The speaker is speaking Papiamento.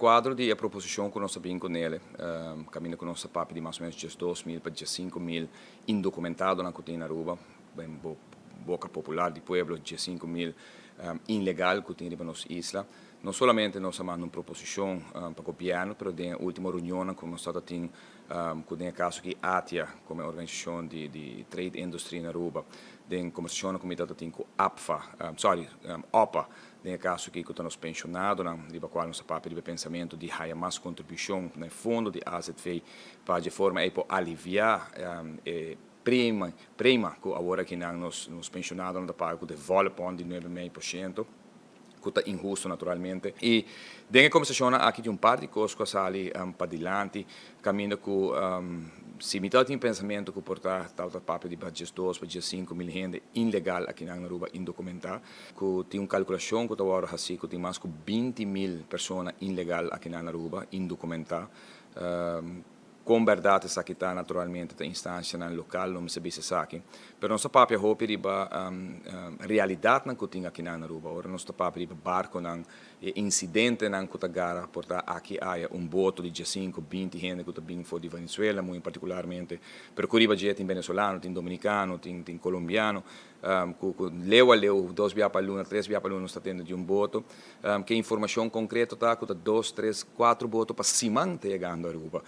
Kuadro di e proposishon ku nos a bin kuné, kaminda ku nos a papia di mas o ménos 12.000 pa 5.000 indokumentadonan ku tin na Aruba, den boka popular di pueblo, 5.000 ilegal ku tin riba nos isla. No solamente nos a manda un proposishon pa gobièrnu, pero den último reunion ku nos tabatin ku, den kaso aki, ATIA, komo organisashon di trade industry na Aruba, den kombersashon ku mi tabatin ku APFA, sorry, OPA, den kaso aki ku ta nos penshonadonan, riba kual nos a papia di pensamentu di haya mas kontribushon na fondo di AZV pa di forma ei por aliviá e prima ku awor aki nos penshonadonan ta paga ku develop di 9,5%, ku ta inhustu naturalmente. I den e kombersashon aki tin un par di kos ku a sali pa dilanti, kaminda ku si mi tin pensamentu ku por ta tal papia di 2 pa 5.000 hende ilegal aki na Aruba, indokumentá, ku tin un kalkulashon ku ta awor asina, ku tin mas ku 20.000 persona ilegal aki na Aruba, indokumentá. Ku berdat esaki ta naturalmente e instansianan lokal lo mester bisa esaki. Pero nos ta papia hopi riba realidatnan ku tin aki na Aruba. Ora nos ta papia riba barkonan i insidentenan ku ta gara por ta aki aya un boto di 5, 20 hende ku ta bin for di Venezuela, muy partikularmente. Pero ku riba tin venezolano, tin dominikano, tin kolombiano, ku leu a leu, dos bia pa luna, tres bia pa luna, ta tende di un boto. Ku informashon konkreto ta ku ta dos, tres, kuater boto pa siman ta yegando Aruba.